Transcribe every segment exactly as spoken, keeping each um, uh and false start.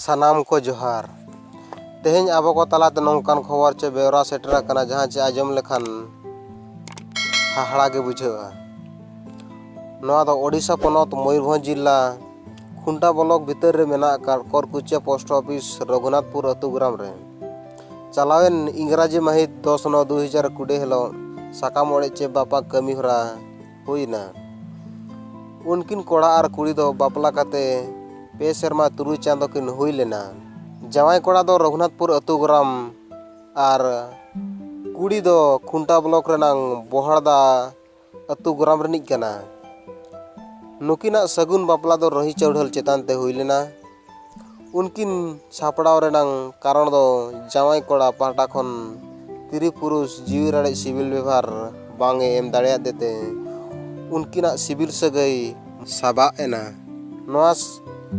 ᱥᱟᱱᱟᱢ ᱠᱚ ᱡᱚᱦᱟᱨ᱾ ᱛᱮᱦᱮᱧ ᱟᱵᱚ ᱠᱚ ᱛᱟᱞᱟᱛᱮ ᱱᱚᱝᱠᱟᱱ ᱠᱷᱚᱵᱚᱨ ᱪᱮ ᱵᱮᱣᱨᱟ ᱥᱮᱴᱮᱨ ᱟᱠᱟᱱᱟ, ᱡᱟᱦᱟᱸ ᱪᱮ ᱟᱸᱡᱚᱢ ᱞᱮᱠᱷᱟᱱ ᱦᱟᱦᱟᱲᱟ ᱜᱮ ᱵᱩᱡᱷᱟᱹᱜᱼᱟ᱾ ᱱᱚᱣᱟ ᱫᱚ ᱳᱰᱤᱥᱟ ᱯᱚᱱᱚᱛ ᱢᱚᱭᱩᱨᱵᱷᱚᱸᱡᱽ ᱡᱤᱞᱟ ᱠᱷᱩᱱᱴᱟ ᱵᱞᱚᱠ ᱵᱷᱤᱛᱟᱹᱨ ᱨᱮ ᱢᱮᱱᱟᱜ ᱠᱟᱨᱠᱚᱨ ᱠᱩᱪᱤᱭᱟ ᱯᱳᱥᱴ ᱚᱯᱷᱤᱥ ᱨᱚᱜᱷᱩᱱᱟᱛᱷᱯᱩᱨ ᱟᱹᱛᱩ ᱜᱨᱟᱢ ᱨᱮ᱾ ᱪᱟᱞᱟᱣᱮᱱ ᱤᱝᱨᱟᱡᱤ ᱢᱟᱹᱦᱤᱛ ᱫᱚᱥ ᱱᱚ ᱫᱩ ᱦᱟᱡᱟᱨ ᱠᱩᱲᱤ ᱦᱤᱞᱳᱜ ᱥᱟᱠᱟᱢ ᱚᱲᱮᱡ ᱪᱮ ᱵᱟᱯᱟ ᱠᱟᱹᱢᱤ ᱦᱚᱨᱟ ᱦᱩᱭᱱᱟ᱾ ᱩᱱᱠᱤᱱ ᱠᱚᱲᱟ ᱟᱨ ᱠᱩᱲᱤ ᱫᱚ ᱵᱟᱯᱞᱟ ᱠᱟᱛᱮ ᱯᱮ ᱥᱮᱨᱢᱟ ᱛᱩᱨᱩᱭ ᱪᱟᱸᱫᱚ ᱠᱤᱱ ᱦᱩᱭ ᱞᱮᱱᱟ᱾ ᱡᱟᱶᱟᱭ ᱠᱚᱲᱟ ᱫᱚ ᱨᱚᱜᱷᱩᱱᱟᱛᱷᱯᱩᱨ ᱟᱹᱛᱩ ᱜᱨᱟᱢ ᱟᱨ ᱠᱩᱲᱤ ᱫᱚ ᱠᱷᱩᱱᱴᱟ ᱵᱞᱚᱠ ᱨᱮᱱᱟᱝ ᱵᱚᱦᱟᱲᱫᱟ ᱟᱹᱛᱩ ᱜᱨᱟᱢ ᱨᱤᱱᱤᱡ ᱠᱟᱱᱟ᱾ ᱱᱩᱠᱤᱱᱟᱜ ᱥᱟᱹᱜᱩᱱ ᱵᱟᱯᱞᱟ ᱫᱚ ᱨᱟᱹᱦᱤ ᱪᱟᱹᱣᱰᱷᱟᱹᱞ ᱪᱮᱛᱟᱱ ᱛᱮ ᱦᱩᱭ ᱞᱮᱱᱟ᱾ ᱩᱱᱠᱤᱱ ᱥᱟᱯᱲᱟᱣ ᱨᱮᱱᱟᱝ ᱠᱟᱨᱚᱱ ᱫᱚ ᱡᱟᱶᱟᱭ ᱠᱚᱲᱟ ᱯᱟᱦᱴᱟ ᱠᱷᱚᱱ ᱛᱤᱨᱤ ᱯᱩᱨᱩᱥ ᱡᱤᱣᱤ ᱨᱟᱲᱮᱡ ᱥᱤᱵᱤᱞ ᱵᱮᱵᱷᱟᱨ ᱵᱟᱝ ᱮ ᱮᱢ ᱫᱟᱲᱮᱭᱟᱫ ᱛᱮ ᱩᱱᱠᱤᱱᱟᱜ ᱥᱤᱵᱤᱞ ᱥᱟᱹᱜᱟᱹᱭ ᱥᱟᱵᱟᱜ ᱮᱱᱟ᱾ ᱱᱚᱣᱟ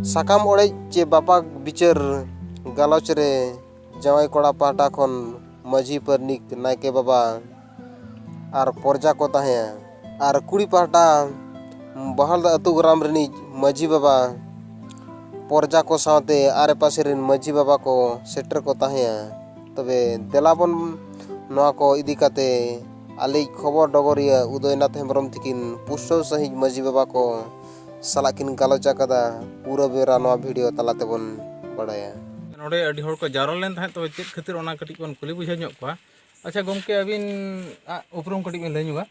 ᱥᱟᱠᱟᱢ ᱚᱲᱮᱡ ᱪᱮ ᱵᱟᱯᱟ ᱵᱤᱪᱟᱹᱨ ᱜᱟᱞᱚᱪ ᱨᱮ ᱡᱟᱶᱟᱭ ᱠᱚᱲᱟ ᱯᱟᱦᱴᱟ ᱠᱷᱚᱱ ᱢᱟᱹᱡᱷᱤ ᱯᱟᱨᱟᱱᱤᱠ, ᱱᱟᱭᱠᱮ ᱵᱟᱵᱟ ᱟᱨ ᱯᱚᱨᱡᱟ ᱠᱚ ᱛᱟᱦᱮᱸᱭᱟ᱾ ᱟᱨ ᱠᱩᱲᱤ ᱯᱟᱦᱴᱟ ᱵᱟᱦᱟᱞᱫᱟ ᱟᱹᱛᱩ ᱜᱨᱟᱢ ᱨᱤᱱᱤᱡ ᱢᱟᱹᱡᱷᱤ ᱵᱟᱵᱟ, ᱯᱚᱨᱡᱟ ᱠᱚ ᱥᱟᱶᱛᱮ ᱟᱨᱮ ᱯᱟᱥᱮ ᱨᱤᱱ ᱢᱟᱹᱡᱷᱤ ᱵᱟᱵᱟ ᱠᱚ ᱥᱮᱴᱮᱨ ᱠᱚ ᱛᱟᱦᱮᱸᱭᱟ᱾ ᱛᱚᱵᱮ ᱫᱮᱞᱟ ᱵᱚᱱ ᱱᱚᱣᱟ ᱠᱚ ᱤᱫᱤ ᱠᱟᱛᱮ ᱟᱞᱮᱭᱤᱡ ᱠᱷᱚᱵᱚᱨ ᱰᱚᱜᱚᱨᱤᱭᱟᱹ ᱩᱫᱚᱭᱱᱟᱛᱷ ᱦᱮᱢᱵᱨᱚᱢ ᱛᱤᱠᱤᱱ ᱯᱩᱥᱴᱟᱹᱣ ᱥᱟᱺᱦᱤᱡ ᱢᱟᱹᱡᱷᱤ ᱵᱟᱵᱟ ᱠᱚ ᱥᱟᱞᱟᱜ ᱠᱤᱱ ᱜᱟᱞᱚᱪ ᱟᱠᱟᱫᱟ᱾ ᱯᱩᱨᱟᱹ ᱵᱮᱣᱨᱟ ᱱᱚᱣᱟ ᱵᱷᱤᱰᱤᱭᱳ ᱛᱟᱞᱟ ᱛᱮᱵᱚᱱ ᱵᱟᱲᱟᱭᱟ᱾ ᱱᱚᱰᱮ ᱟᱹᱰᱤ ᱦᱚᱲ ᱠᱚ ᱡᱟᱣᱨᱟ ᱞᱮᱱ ᱛᱟᱦᱮᱸᱫ, ᱛᱚᱵᱮ ᱪᱮᱫ ᱠᱷᱟᱹᱛᱤᱨ ᱚᱱᱟ ᱠᱟᱹᱴᱤᱡ ᱵᱚᱱ ᱠᱩᱞᱤ ᱵᱩᱡᱷᱟᱹᱣ ᱧᱚᱜ ᱠᱚᱣᱟ᱾ ᱟᱪᱪᱷᱟ ᱜᱚᱢᱠᱮ, ᱟᱹᱵᱤᱱᱟᱜ ᱩᱯᱨᱩᱢ ᱠᱟᱹᱴᱤᱡ ᱵᱤᱱ ᱞᱟᱹᱭ ᱧᱚᱜᱟ?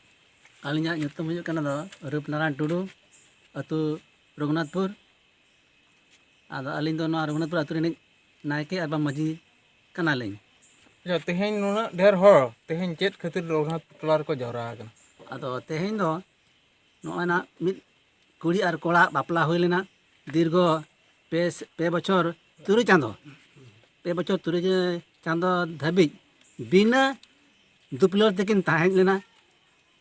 ᱟᱹᱞᱤᱧᱟᱜ ᱧᱩᱛᱩᱢ ᱦᱩᱭᱩᱜ ᱠᱟᱱᱟ ᱫᱚ ᱨᱩᱯᱱᱟᱨᱟᱭᱚᱱ ᱴᱩᱰᱩ, ᱟᱹᱛᱩ ᱨᱚᱜᱷᱩᱱᱟᱛᱷᱯᱩᱨ᱾ ᱟᱫᱚ ᱟᱹᱞᱤᱧ ᱫᱚ ᱱᱚᱣᱟ ᱨᱚᱜᱷᱩᱱᱟᱛᱷᱯᱩᱨ ᱟᱹᱛᱩ ᱨᱤᱱᱤᱡ ᱱᱟᱭᱠᱮ ᱟᱨ ᱵᱟᱝ ᱢᱟᱹᱡᱷᱤ ᱠᱟᱱᱟᱞᱤᱧ᱾ ᱟᱪᱪᱷᱟ, ᱛᱮᱦᱮᱧ ᱱᱩᱱᱟᱹᱜ ᱰᱷᱮᱨ ᱦᱚᱲ ᱛᱮᱦᱮᱧ ᱪᱮᱫ ᱠᱷᱟᱹᱛᱤᱨ ᱨᱚᱜᱷᱩᱱᱟᱛᱷ ᱴᱚᱞᱟ ᱨᱮᱠᱚ ᱡᱟᱣᱨᱟ ᱟᱠᱟᱱᱟ? ᱟᱫᱚ ᱛᱮᱦᱮᱧ ᱫᱚ ᱱᱚᱜᱼᱚᱭ ᱱᱟᱜ ᱢᱤᱫ ᱠᱩᱲᱤ ᱟᱨ ᱠᱚᱲᱟ ᱵᱟᱯᱞᱟ ᱦᱩᱭ ᱞᱮᱱᱟ ᱫᱤᱨᱜᱷᱚ ᱯᱮ, ᱯᱮ ᱵᱚᱪᱷᱚᱨ ᱛᱩᱨᱩᱭ ᱪᱟᱸᱫᱚ, ᱯᱮ ᱵᱚᱪᱷᱚᱨ ᱛᱩᱨᱩᱭ ᱪᱟᱸᱫᱚ ᱫᱷᱟᱹᱵᱤᱡ ᱵᱤᱱᱟᱹ ᱫᱩᱯᱞᱟᱹᱲ ᱛᱮᱠᱤᱱ ᱛᱟᱦᱮᱸ ᱞᱮᱱᱟ᱾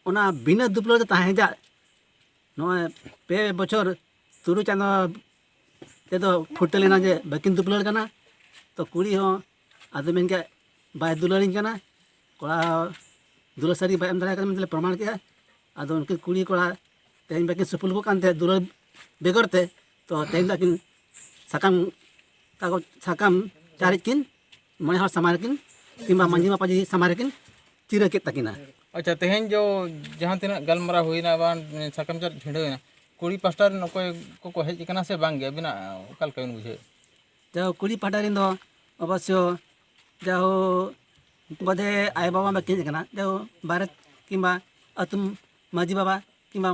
ᱚᱱᱟ ᱵᱤᱱᱟᱹ ᱫᱩᱯᱞᱟᱹᱲ ᱛᱮ ᱛᱟᱦᱮᱸ ᱨᱮᱭᱟᱜ ᱱᱚᱜᱼᱚᱭ ᱯᱮ ᱵᱚᱪᱷᱚᱨ ᱛᱩᱨᱩᱭ ᱪᱟᱸᱫᱚ ᱛᱮᱫᱚ ᱯᱷᱩᱴᱟᱹ ᱞᱮᱱᱟ ᱡᱮ ᱵᱟᱹᱠᱤᱱ ᱫᱩᱯᱞᱟᱹᱲ ᱠᱟᱱᱟ᱾ ᱛᱚ ᱠᱩᱲᱤ ᱦᱚᱸ ᱟᱫᱚ ᱢᱮᱱ ᱠᱮᱫ, "ᱵᱟᱭ ᱫᱩᱞᱟᱹᱲᱤᱧ ᱠᱟᱱᱟ", ᱠᱚᱲᱟ ᱦᱚᱸ ᱫᱩᱞᱟᱹᱲ ᱥᱟᱹᱨᱤ ᱵᱟᱭ ᱮᱢ ᱫᱟᱲᱮᱭᱟᱜ ᱠᱟᱱᱟ ᱢᱮᱱᱛᱮ ᱞᱮ ᱯᱨᱚᱢᱟᱬ ᱠᱮᱫᱼᱟ᱾ ᱟᱫᱚ ᱩᱱᱠᱤᱱ ᱠᱩᱲᱤ ᱠᱚᱲᱟ ᱛᱮᱦᱮᱧ ᱵᱟᱹᱠᱤᱱ ᱥᱩᱯᱩᱞ ᱠᱚᱜ ᱠᱟᱱ ᱛᱟᱦᱮᱸᱫ ᱫᱩᱞᱟᱹᱲ ᱵᱮᱜᱚᱨ ᱛᱮ, ᱛᱚ ᱛᱮᱦᱮᱧ ᱫᱚ ᱟᱹᱠᱤᱱ ᱥᱟᱠᱟᱢ ᱠᱟᱜᱚᱡᱽ ᱥᱟᱠᱟᱢ ᱪᱟᱨᱮᱡ ᱠᱤᱱ ᱢᱚᱬᱮ ᱦᱚᱲ ᱥᱟᱢᱟᱝ ᱨᱮᱠᱤᱱ ᱠᱤᱝᱵᱟ ᱢᱟᱹᱡᱷᱤ ᱢᱟᱯᱟᱡᱷᱤ ᱥᱟᱢᱟᱝ ᱨᱮᱠᱤᱱ ᱪᱤᱨᱟᱹ ᱠᱮᱫ ᱛᱟᱹᱠᱤᱱᱟ᱾ ᱟᱪᱪᱷᱟ, ᱛᱮᱦᱮᱧ ᱡᱚ ᱡᱟᱦᱟᱸ ᱛᱤᱱᱟᱹᱜ ᱜᱟᱞᱢᱟᱨᱟᱣ ᱦᱩᱭᱱᱟ ᱵᱟᱝ ᱥᱟᱠᱟᱢ ᱪᱟᱨᱮᱡ ᱪᱷᱤᱰᱟᱹᱣ ᱮᱱᱟ, ᱠᱩᱲᱤ ᱯᱟᱥᱴᱟ ᱨᱮᱱ ᱚᱠᱚᱭ ᱠᱚᱠᱚ ᱦᱮᱡ ᱟᱠᱟᱱᱟ ᱥᱮ ᱵᱟᱝ ᱜᱮ, ᱟᱹᱵᱤᱱᱟᱜ ᱚᱠᱟ ᱞᱮᱠᱟ ᱵᱤᱱ ᱵᱩᱡᱷᱟᱹᱣᱮᱫ? ᱡᱟᱦᱳ, ᱠᱩᱲᱤ ᱯᱟᱦᱴᱟ ᱨᱮᱱ ᱫᱚ ᱚᱵᱚᱥᱥᱚ ᱡᱟᱦᱳ ᱵᱚᱫᱷᱮ ᱟᱭᱳ ᱵᱟᱵᱟ ᱢᱟ ᱵᱟᱹᱠᱤᱱ ᱦᱮᱡ ᱟᱠᱟᱱᱟ, ᱡᱟᱦᱳ ᱵᱟᱨᱮᱛ ᱠᱤᱝᱵᱟ ᱟᱹᱛᱩ ᱢᱟᱹᱡᱷᱤ ᱵᱟᱵᱟ ᱠᱤᱝᱵᱟ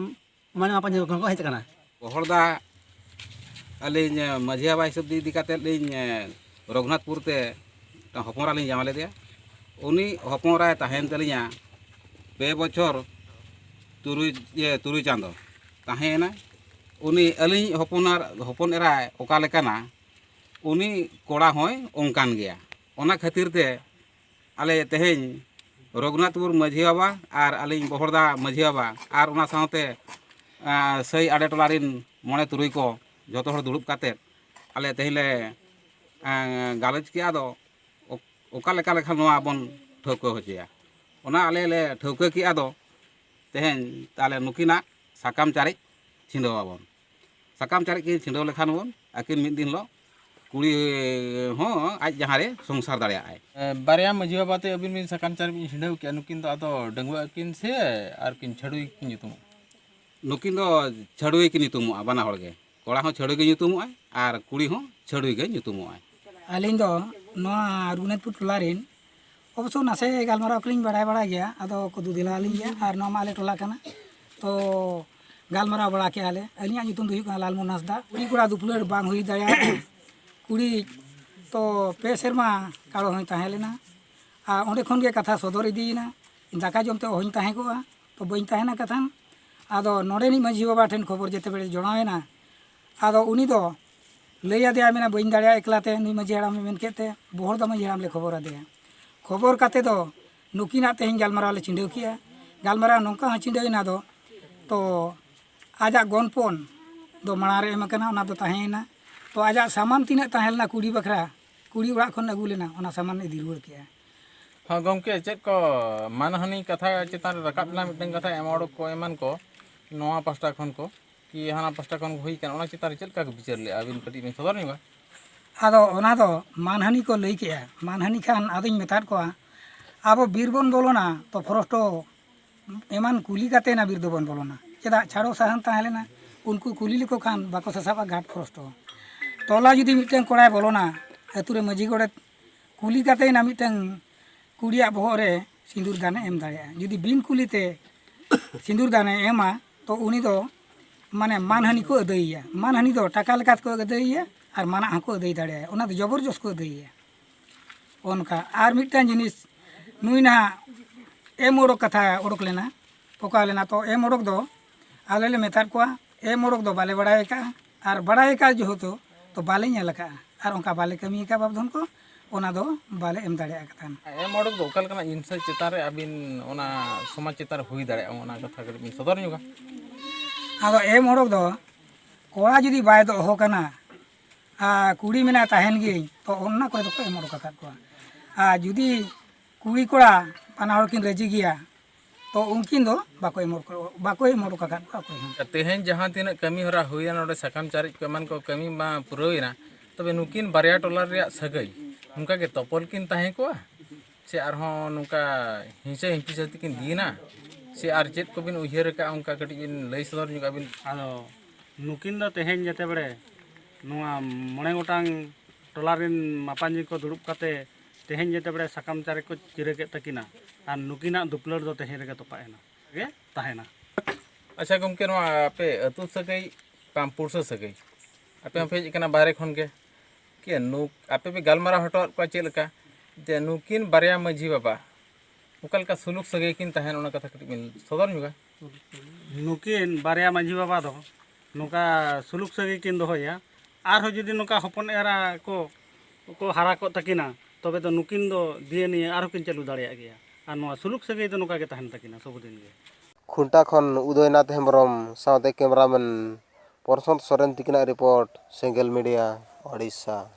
ᱢᱚᱬᱮ ᱢᱟᱯᱟᱡᱷᱤ ᱠᱚᱦᱚᱸ ᱠᱚ ᱦᱮᱡ ᱟᱠᱟᱱᱟ᱾ ᱵᱚᱦᱚᱲᱫᱟ ᱟᱹᱞᱤᱧ ᱢᱟᱹᱡᱷᱤ ᱵᱟᱵᱟ ᱦᱤᱥᱟᱹᱵ ᱤᱫᱤ ᱠᱟᱛᱮᱫ ᱞᱤᱧ ᱨᱚᱜᱷᱩᱱᱟᱛᱷᱯᱩᱨ ᱛᱮ ᱢᱤᱫᱴᱟᱝ ᱦᱚᱯᱚᱱ ᱮᱨᱟ ᱞᱤᱧ ᱡᱟᱶᱟᱭ ᱞᱮᱫᱮᱭᱟ᱾ ᱩᱱᱤ ᱦᱚᱯᱚᱱ ᱮᱨᱟᱭ ᱛᱟᱦᱮᱸᱭᱮᱱ ᱛᱟᱹᱞᱤᱧᱟ ᱯᱮ ᱵᱚᱪᱷᱚᱨ ᱛᱩᱨᱩᱭ, ᱤᱭᱟᱹ, ᱛᱩᱨᱩᱭ ᱪᱟᱸᱫᱚ ᱛᱟᱦᱮᱸᱭᱮᱱᱟᱭ᱾ ᱩᱱᱤ ᱟᱹᱞᱤᱧ ᱦᱚᱯᱚᱱ ᱟᱨ ᱦᱚᱯᱚᱱ ᱮᱨᱟᱭ ᱚᱠᱟ ᱞᱮᱠᱟᱱᱟ, ᱩᱱᱤ ᱠᱚᱲᱟ ᱦᱚᱸᱭ ᱚᱱᱠᱟᱱ ᱜᱮᱭᱟ᱾ ᱚᱱᱟ ᱠᱷᱟᱹᱛᱤᱨ ᱛᱮ ᱟᱞᱮ ᱛᱮᱦᱮᱧ ᱨᱚᱜᱷᱩᱱᱟᱛᱷᱯᱩᱨ ᱢᱟᱹᱡᱷᱤ ᱵᱟᱵᱟ ᱟᱨ ᱟᱹᱞᱤᱧ ᱵᱚᱦᱚᱲᱫᱟ ᱢᱟᱹᱡᱷᱤ ᱵᱟᱵᱟ ᱟᱨ ᱚᱱᱟ ᱥᱟᱶᱛᱮ, ᱟᱸ, ᱥᱟᱹᱭ ᱟᱰᱮ ᱴᱚᱞᱟ ᱨᱮᱱ ᱢᱚᱬᱮ ᱛᱩᱨᱩᱭ ᱠᱚ ᱡᱚᱛᱚ ᱦᱚᱲ ᱫᱩᱲᱩᱵ ᱠᱟᱛᱮᱫ ᱟᱞᱮ ᱛᱮᱦᱮᱧ ᱞᱮ, ᱟᱸ, ᱜᱟᱞᱚᱪ ᱠᱮᱜᱼᱟ᱾ ᱫᱚ ᱚᱠ-, ᱚᱠᱟ ᱞᱮᱠᱟ ᱞᱮᱠᱷᱟᱱ ᱱᱚᱣᱟ ᱵᱚᱱ ᱴᱷᱟᱹᱣᱠᱟᱹ ᱦᱚᱪᱚᱭᱟ, ᱚᱱᱟ ᱟᱞᱮ ᱞᱮ ᱴᱷᱟᱹᱣᱠᱟᱹ ᱠᱮᱜᱼᱟ᱾ ᱫᱚ ᱛᱮᱦᱮᱧ ᱛᱟᱦᱞᱮ ᱱᱩᱠᱤᱱᱟᱜ ᱥᱟᱠᱟᱢ ᱪᱟᱨᱮᱡ ᱪᱷᱤᱸᱰᱟᱹᱣ ᱟᱵᱚᱱ᱾ ᱥᱟᱠᱟᱢ ᱪᱟᱨᱮᱡ ᱠᱤᱱ ᱪᱷᱤᱸᱰᱟᱹᱣ ᱞᱮᱠᱷᱟᱱ ᱵᱚᱱ, ᱟᱹᱠᱤᱱ ᱢᱤᱫ ᱫᱤᱱ ᱦᱤᱞᱳᱜ ᱠᱩᱲᱤ ᱦᱚᱸ ᱟᱡ ᱡᱟᱦᱟᱸ ᱨᱮ ᱥᱚᱝᱥᱟᱨ ᱫᱟᱲᱮᱭᱟᱜᱼᱟᱭ᱾ ᱮ, ᱵᱟᱨᱭᱟ ᱢᱟᱹᱡᱷᱤ ᱵᱟᱵᱟ ᱛᱮ ᱟᱹᱵᱤᱱ ᱵᱤᱱ ᱥᱟᱠᱟᱢ ᱪᱟᱨᱮᱡ ᱵᱤᱱ ᱪᱷᱤᱸᱰᱟᱹᱣ ᱠᱮᱜᱼᱟ, ᱱᱩᱠᱤᱱ ᱫᱚ ᱟᱫᱚ ᱰᱟᱺᱜᱩᱣᱟᱹ ᱟᱹᱠᱤᱱ ᱥᱮ ᱟᱨ ᱠᱤᱱ ᱪᱷᱟᱹᱰᱩᱭ ᱠᱤᱱ ᱧᱩᱛᱩᱢᱚᱜᱼᱟ? ᱱᱩᱠᱤᱱ ᱫᱚ ᱪᱷᱟᱹᱰᱩᱭ ᱠᱤᱱ ᱧᱩᱛᱩᱢᱚᱜᱼᱟ, ᱵᱟᱱᱟ ᱦᱚᱲ ᱜᱮ᱾ ᱠᱚᱲᱟ ᱦᱚᱸ ᱪᱷᱟᱹᱰᱩᱭ ᱜᱮ ᱧᱩᱛᱩᱢᱚᱜᱼᱟᱭ ᱟᱨ ᱠᱩᱲᱤ ᱦᱚᱸ ᱪᱷᱟᱹᱰᱩᱭ ᱜᱮ ᱧᱩᱛᱩᱢᱚᱜᱼᱟᱭ᱾ ᱟᱹᱞᱤᱧ ᱫᱚ ᱱᱚᱣᱟ ᱨᱚᱜᱷᱩᱱᱟᱛᱷᱯᱩᱨ ᱴᱚᱞᱟ ᱨᱮᱱ, ᱚᱵᱚᱥᱥᱚ ᱱᱟᱥᱮ ᱜᱟᱞᱢᱟᱨᱟᱣ ᱠᱚᱞᱤᱧ ᱵᱟᱲᱟᱭ ᱵᱟᱲᱟᱭ ᱜᱮᱭᱟ, ᱟᱫᱚ ᱠᱚ ᱫᱩᱫᱤᱞᱟ ᱟᱹᱞᱤᱧ ᱜᱮᱭᱟ, ᱟᱨ ᱱᱚᱣᱟ ᱢᱟ ᱟᱞᱮ ᱴᱚᱞᱟ ᱠᱟᱱᱟ, ᱛᱚ ᱜᱟᱞᱢᱟᱨᱟᱣ ᱵᱟᱲᱟ ᱠᱮᱜᱼᱟ ᱞᱮ᱾ ᱟᱹᱞᱤᱧᱟᱜ ᱧᱩᱛᱩᱢ ᱫᱚ ᱦᱩᱭᱩᱜ ᱠᱟᱱᱟ ᱞᱟᱞᱢᱳᱦᱚᱱ ᱦᱟᱸᱥᱫᱟ᱾ ᱠᱩᱲᱤ ᱠᱚᱲᱟ ᱫᱩᱯᱞᱟᱹᱲ ᱵᱟᱝ ᱦᱩᱭ ᱫᱟᱲᱮᱭᱟᱜᱼᱟ᱾ ᱠᱩᱲᱤ ᱛᱚ ᱯᱮ ᱥᱮᱨᱢᱟ ᱠᱟᱲᱚ ᱦᱚᱸᱭ ᱛᱟᱦᱮᱸ ᱞᱮᱱᱟ, ᱟᱨ ᱚᱸᱰᱮ ᱠᱷᱚᱱ ᱜᱮ ᱠᱟᱛᱷᱟ ᱥᱚᱫᱚᱨ ᱤᱫᱤᱭᱮᱱᱟ᱾ ᱫᱟᱠᱟ ᱡᱚᱢ ᱛᱮ ᱚᱦᱚᱧ ᱛᱟᱦᱮᱸ ᱠᱚᱜᱼᱟ, ᱛᱚ ᱵᱟᱹᱧ ᱛᱟᱦᱮᱱᱟ ᱠᱟᱛᱷᱟᱱ᱾ ᱟᱫᱚ ᱱᱚᱰᱮᱱᱤᱡ ᱢᱟᱹᱡᱷᱤ ᱵᱟᱵᱟ ᱴᱷᱮᱱ ᱠᱷᱚᱵᱚᱨ ᱡᱮᱛᱮ ᱵᱮᱲᱮ ᱡᱚᱲᱟᱣᱮᱱᱟ, ᱟᱫᱚ ᱩᱱᱤ ᱫᱚ ᱞᱟᱹᱭ ᱟᱫᱮᱭᱟ, ᱢᱮᱱᱟ, "ᱵᱟᱹᱧ ᱫᱟᱲᱮᱭᱟᱜᱼᱟ ᱮᱠᱞᱟ ᱛᱮ", ᱱᱩᱭ ᱢᱟᱹᱡᱷᱤ ᱦᱟᱲᱟᱢᱮ ᱢᱮᱱ ᱠᱮᱫ ᱛᱮ ᱵᱚᱦᱚᱲᱫᱟ ᱢᱟᱹᱡᱷᱤ ᱦᱟᱲᱟᱢ ᱞᱮ ᱠᱷᱚᱵᱚᱨ ᱟᱫᱮᱭᱟ᱾ ᱠᱷᱚᱵᱚᱨ ᱠᱟᱛᱮ ᱫᱚ ᱱᱩᱠᱤᱱᱟᱜ ᱛᱮᱦᱮᱧ ᱜᱟᱞᱢᱟᱨᱟᱣ ᱞᱮ ᱪᱷᱤᱰᱟᱹᱣ ᱠᱮᱜᱼᱟ᱾ ᱜᱟᱞᱢᱟᱨᱟᱣ ᱱᱚᱝᱠᱟ ᱦᱚᱸ ᱪᱷᱤᱰᱟᱹᱣ ᱮᱱᱟ ᱫᱚ, ᱛᱚ ᱟᱡᱟᱜ ᱜᱚᱱᱯᱚᱱ ᱫᱚ ᱢᱟᱲᱟᱝ ᱨᱮ ᱮᱢ ᱟᱠᱟᱱᱟ, ᱚᱱᱟ ᱫᱚ ᱛᱟᱦᱮᱸᱭᱮᱱᱟ᱾ ᱛᱚ ᱟᱡᱟᱜ ᱥᱟᱢᱟᱱ ᱛᱤᱱᱟᱹᱜ ᱛᱟᱦᱮᱸ ᱞᱮᱱᱟ ᱠᱩᱲᱤ ᱵᱟᱠᱷᱨᱟ, ᱠᱩᱲᱤ ᱚᱲᱟᱜ ᱠᱷᱚᱱ ᱟᱹᱜᱩ ᱞᱮᱱᱟ, ᱚᱱᱟ ᱥᱟᱢᱟᱱ ᱤᱫᱤ ᱨᱩᱣᱟᱹᱲ ᱠᱮᱜᱼᱟ᱾ ᱦᱚᱸ ᱜᱚᱢᱠᱮ, ᱪᱮᱫ ᱠᱚ ᱢᱟᱱᱦᱟᱹᱱᱤ ᱠᱟᱛᱷᱟ ᱪᱮᱛᱟᱱ ᱨᱮ ᱨᱟᱠᱟᱵ ᱞᱮᱱᱟ ᱢᱤᱫᱴᱟᱝ ᱠᱟᱛᱷᱟ, ᱮᱢ ᱚᱰᱚᱠ ᱠᱚ ᱮᱢᱟᱱ ᱠᱚ, ᱱᱚᱣᱟ ᱯᱟᱥᱴᱟ ᱠᱷᱚᱱ ᱠᱚ ᱠᱤ ᱦᱟᱱᱟ ᱯᱟᱥᱴᱟ ᱠᱷᱚᱱ ᱠᱚ ᱦᱩᱭ ᱠᱟᱱᱟ, ᱚᱱᱟ ᱪᱮᱛᱟᱱ ᱨᱮ ᱪᱮᱫ ᱞᱮᱠᱟ ᱠᱚ ᱵᱤᱪᱟᱹᱨ ᱞᱮᱜᱼᱟ, ᱟᱹᱵᱤᱱ ᱠᱟᱹᱴᱤᱡ ᱵᱤᱱ ᱥᱚᱫᱚᱨ ᱧᱚᱜᱟ? ᱟᱫᱚ ᱚᱱᱟ ᱫᱚ ᱢᱟᱱᱦᱟᱹᱱᱤ ᱠᱚ ᱞᱟᱹᱭ ᱠᱮᱜᱼᱟ᱾ ᱢᱟᱱᱦᱟᱹᱱᱤ ᱠᱷᱟᱱ ᱟᱫᱚᱧ ᱢᱮᱛᱟᱫ ᱠᱚᱣᱟ, ᱟᱵᱚ ᱵᱤᱨ ᱵᱚᱱ ᱵᱚᱞᱚᱱᱟ ᱛᱚ ᱯᱷᱚᱨᱮᱥᱴᱚ ᱮᱢᱟᱱ ᱠᱩᱞᱤ ᱠᱟᱛᱮ ᱱᱟ ᱵᱤᱨ ᱫᱚᱵᱚᱱ ᱵᱚᱞᱚᱱᱟ᱾ ᱪᱮᱫᱟᱜ ᱪᱷᱟᱲᱚ ᱥᱟᱦᱟᱱ ᱛᱟᱦᱮᱸ ᱞᱮᱱᱟ, ᱩᱱᱠᱩ ᱠᱩᱞᱤ ᱞᱮᱠᱚ ᱠᱷᱟᱱ ᱵᱟᱠᱚ ᱥᱟᱥᱟᱵᱼᱟ ᱜᱷᱟᱴ ᱯᱷᱚᱨᱮᱥᱴᱚ᱾ ᱴᱚᱞᱟ ᱡᱩᱫᱤ ᱢᱤᱫᱴᱟᱝ ᱠᱚᱲᱟᱭ ᱵᱚᱞᱚᱱᱟ, ᱟᱹᱛᱩ ᱨᱮ ᱢᱟᱹᱡᱷᱤ ᱜᱚᱰᱮᱛ ᱠᱩᱞᱤ ᱠᱟᱛᱮ ᱱᱟ ᱢᱤᱫᱴᱟᱝ ᱠᱩᱲᱤᱭᱟᱜ ᱵᱚᱦᱚᱜ ᱨᱮ ᱥᱤᱸᱫᱩᱨ ᱫᱟᱱᱮ ᱮᱢ ᱫᱟᱲᱮᱭᱟᱜᱼᱟ᱾ ᱡᱩᱫᱤ ᱵᱤᱱ ᱠᱩᱞᱤ ᱛᱮ ᱥᱤᱸᱫᱩᱨ ᱫᱟᱱᱮ ᱮᱢᱟ, ᱛᱚ ᱩᱱᱤ ᱫᱚ ᱢᱟᱱᱮ ᱢᱟᱱᱦᱟᱹᱱᱤ ᱠᱚ ᱟᱹᱫᱟᱹᱭᱮᱭᱟ᱾ ᱢᱟᱱᱦᱟᱹᱱᱤ ᱫᱚ ᱴᱟᱠᱟ ᱞᱮᱠᱟ ᱛᱮᱠᱚ ᱟᱹᱫᱟᱹᱭᱮᱭᱟ ᱟᱨ ᱢᱟᱱᱟᱜ ᱦᱚᱸᱠᱚ ᱟᱹᱫᱟᱹᱭ ᱫᱟᱲᱮᱭᱟᱭᱟ᱾ ᱚᱱᱟ ᱫᱚ ᱡᱚᱵᱚᱨ ᱡᱚᱥ ᱠᱚ ᱟᱹᱫᱟᱹᱭᱮᱭᱟ᱾ ᱚᱱᱠᱟ ᱟᱨ ᱢᱤᱫᱴᱟᱝ ᱡᱤᱱᱤᱥ, ᱱᱩᱭ ᱱᱟᱦᱟᱜ ᱮᱢ ᱚᱰᱚᱠ ᱠᱟᱛᱷᱟ ᱚᱰᱚᱠ ᱞᱮᱱᱟ, ᱚᱠᱟ ᱞᱮᱱᱟ ᱛᱚ ᱮᱢ ᱚᱰᱚᱠ ᱫᱚ ᱟᱞᱮ ᱞᱮ ᱢᱮᱛᱟᱫ ᱠᱚᱣᱟ, ᱮᱢ ᱚᱰᱚᱠ ᱫᱚ ᱵᱟᱞᱮ ᱵᱟᱲᱟᱭ ᱟᱠᱟᱫᱼᱟ, ᱟᱨ ᱵᱟᱲᱟᱭ ᱟᱠᱟᱫ ᱡᱮᱦᱮᱛᱩ ᱛᱚ ᱵᱟᱞᱮ ᱧᱮᱞ ᱟᱠᱟᱫᱼᱟ, ᱟᱨ ᱚᱱᱠᱟ ᱵᱟᱞᱮ ᱠᱟᱹᱢᱤ ᱟᱠᱟᱫ ᱵᱟᱵᱫᱷᱚᱱ ᱠᱚ, ᱚᱱᱟ ᱫᱚ ᱵᱟᱞᱮ ᱮᱢ ᱫᱟᱲᱮᱭᱟᱜ ᱠᱟᱱᱟ᱾ ᱮᱢ ᱚᱰᱚᱠ ᱫᱚ ᱚᱠᱟ ᱞᱮᱠᱟᱱᱟᱜ ᱦᱤᱝᱥᱟᱹ ᱪᱮᱛᱟᱱ ᱨᱮ ᱟᱹᱵᱤᱱ ᱚᱱᱟ ᱥᱚᱢᱟᱡᱽ ᱪᱮᱛᱟᱱ ᱨᱮ ᱦᱩᱭ ᱫᱟᱲᱮᱭᱟᱜᱼᱟ, ᱚᱱᱟ ᱠᱟᱛᱷᱟ ᱠᱟᱹᱴᱤᱡ ᱵᱤᱱ ᱥᱚᱫᱚᱨ ᱧᱚᱜᱟ? ᱟᱫᱚ ᱮᱢ ᱚᱰᱚᱠ ᱫᱚ ᱠᱚᱲᱟ ᱡᱩᱫᱤ ᱵᱟᱭ ᱫᱚᱦᱚ ᱠᱟᱱᱟ ᱟᱨ ᱠᱩᱲᱤ ᱢᱮᱱᱟᱭ ᱛᱟᱦᱮᱱ ᱜᱤᱭᱟᱹᱧ, ᱛᱚ ᱚᱱᱟ ᱠᱚᱨᱮ ᱫᱚᱠᱚ ᱮᱢ ᱚᱰᱚᱠ ᱟᱠᱟᱫ ᱠᱚᱣᱟ᱾ ᱟᱨ ᱡᱩᱫᱤ ᱠᱩᱲᱤ ᱠᱚᱲᱟ ᱵᱟᱱᱟ ᱦᱚᱲ ᱠᱤᱱ ᱨᱟᱹᱡᱤ ᱜᱮᱭᱟ, ᱛᱚ ᱩᱱᱠᱤᱱ ᱫᱚ ᱵᱟᱠᱚ ᱮᱢ ᱚᱰᱚᱠ, ᱵᱟᱠᱚ ᱮᱢ ᱚᱰᱚᱠ ᱟᱠᱟᱫ ᱠᱚᱣᱟ ᱚᱠᱚᱭ ᱦᱚᱸ᱾ ᱛᱮᱦᱮᱧ ᱡᱟᱦᱟᱸ ᱛᱤᱱᱟᱹᱜ ᱠᱟᱹᱢᱤ ᱦᱚᱨᱟ ᱦᱩᱭᱮᱱ, ᱱᱚᱰᱮ ᱥᱟᱠᱟᱢ ᱪᱟᱨᱮᱡ ᱠᱚ ᱮᱢᱟᱱ ᱠᱚ ᱠᱟᱹᱢᱤ ᱢᱟ ᱯᱩᱨᱟᱹᱣᱮᱱᱟ, ᱛᱚᱵᱮ ᱱᱩᱠᱤᱱ ᱵᱟᱨᱭᱟ ᱴᱚᱞᱟ ᱨᱮᱭᱟᱜ ᱥᱟᱹᱜᱟᱹᱭ ᱱᱚᱝᱠᱟ ᱜᱮ ᱛᱚᱯᱚᱞ ᱠᱤᱱ ᱛᱟᱦᱮᱸ ᱠᱚᱜᱼᱟ, ᱥᱮ ᱟᱨᱦᱚᱸ ᱱᱚᱝᱠᱟ ᱦᱤᱝᱥᱟᱹ ᱦᱤᱝᱥᱟᱹ ᱛᱮᱠᱤᱱ ᱫᱤᱱᱟ, ᱥᱮ ᱟᱨ ᱪᱮᱫ ᱠᱚᱵᱤᱱ ᱩᱭᱦᱟᱹᱨ ᱟᱠᱟᱫᱼᱟ, ᱚᱱᱠᱟ ᱠᱟᱹᱴᱤᱡ ᱵᱤᱱ ᱞᱟᱹᱭ ᱥᱚᱫᱚᱨ ᱧᱚᱜ ᱟᱹᱵᱤᱱ? ᱟᱫᱚ ᱱᱩᱠᱤᱱ ᱫᱚ ᱛᱮᱦᱮᱧ ᱡᱮᱛᱮ ᱵᱮᱲᱮ ᱱᱚᱣᱟ ᱢᱚᱬᱮ ᱜᱚᱴᱟᱝ ᱴᱚᱞᱟ ᱨᱮᱱ ᱢᱟᱯᱟᱧᱡᱤ ᱠᱚ ᱫᱩᱲᱩᱵ ᱠᱟᱛᱮ ᱛᱮᱦᱮᱧ ᱡᱮᱛᱮ ᱵᱮᱲᱮ ᱥᱟᱠᱟᱢ ᱪᱟᱨᱮᱡ ᱠᱚ ᱪᱤᱨᱟᱹ ᱠᱮᱫ ᱛᱟᱹᱠᱤᱱᱟ, ᱟᱨ ᱱᱩᱠᱤᱱᱟᱜ ᱫᱩᱯᱞᱟᱹᱲ ᱫᱚ ᱛᱮᱦᱮᱧ ᱨᱮᱜᱮ ᱛᱚᱯᱟᱜ ᱮᱱᱟ, ᱜᱮ ᱛᱟᱦᱮᱱᱟ᱾ ᱟᱪᱪᱷᱟ ᱜᱚᱢᱠᱮ, ᱱᱚᱣᱟ ᱟᱯᱮ ᱟᱹᱛᱩ ᱥᱟᱹᱜᱟᱹᱭ ᱵᱟᱝ ᱯᱩᱲᱥᱟᱹ ᱥᱟᱹᱜᱟᱹᱭ, ᱟᱯᱮ ᱦᱚᱸᱯᱮ ᱦᱮᱡ ᱟᱠᱟᱱᱟ ᱵᱟᱦᱨᱮ ᱠᱷᱚᱱ ᱜᱮ, ᱠᱤ ᱱᱩ-, ᱟᱯᱮ ᱯᱮ ᱜᱟᱞᱢᱟᱨᱟᱣ ᱦᱚᱴᱚᱣᱟᱫ ᱠᱚᱣᱟ ᱪᱮᱫ ᱞᱮᱠᱟ ᱡᱮ ᱱᱩᱠᱤᱱ ᱵᱟᱨᱭᱟ ᱢᱟᱹᱡᱷᱤ ᱵᱟᱵᱟ ᱚᱠᱟ ᱞᱮᱠᱟ ᱥᱩᱞᱩᱠ ᱥᱟᱹᱜᱟᱹᱭ ᱠᱤᱱ ᱛᱟᱦᱮᱱ, ᱚᱱᱟ ᱠᱟᱛᱷᱟ ᱠᱟᱹᱴᱤᱡ ᱵᱤᱱ ᱥᱚᱫᱚᱨ ᱧᱚᱜᱟ? ᱱᱩᱠᱤᱱ ᱵᱟᱨᱭᱟ ᱢᱟᱹᱡᱷᱤ ᱵᱟᱵᱟ ᱫᱚ ᱱᱚᱝᱠᱟ ᱥᱩᱞᱩᱠ ᱥᱟᱹᱜᱟᱹᱭ ᱠᱤᱱ ᱫᱚᱦᱚᱭᱟ, ᱟᱨᱦᱚᱸ ᱡᱩᱫᱤ ᱱᱚᱝᱠᱟ ᱦᱚᱯᱚᱱ ᱮᱨᱟ ᱠᱚ, ᱠᱚ ᱦᱟᱨᱟ ᱠᱚᱜ ᱛᱟᱹᱠᱤᱱᱟ, ᱛᱚᱵᱮ ᱫᱚ ᱱᱩᱠᱤᱱ ᱫᱚ ᱫᱤᱭᱮ ᱱᱤᱭᱮ ᱟᱨᱦᱚᱸ ᱠᱤᱱ ᱪᱟᱹᱞᱩ ᱫᱟᱲᱮᱭᱟᱜ ᱜᱮᱭᱟ᱾ ᱟᱨ ᱱᱚᱣᱟ ᱥᱩᱞᱩᱠ ᱥᱟᱹᱜᱟᱹᱭ ᱫᱚ ᱱᱚᱝᱠᱟ ᱜᱮ ᱛᱟᱦᱮᱱ ᱛᱟᱹᱠᱤᱱᱟ ᱥᱚᱵᱩᱫᱤᱱ ᱜᱮ᱾ ᱠᱷᱩᱱᱴᱟ ᱠᱷᱚᱱ ᱩᱫᱚᱭᱱᱟᱛᱷ ᱦᱮᱢᱵᱨᱚᱢ ᱥᱟᱶᱛᱮ ᱠᱮᱢᱮᱨᱟᱢᱮᱱ ᱯᱨᱚᱥᱟᱱᱛ ᱥᱚᱨᱮᱱ ᱛᱤᱠᱤᱱᱟᱜ ᱨᱤᱯᱳᱨᱴ, ᱥᱮᱸᱜᱮᱞ ᱢᱤᱰᱤᱭᱟ, ᱳᱰᱤᱥᱟ᱾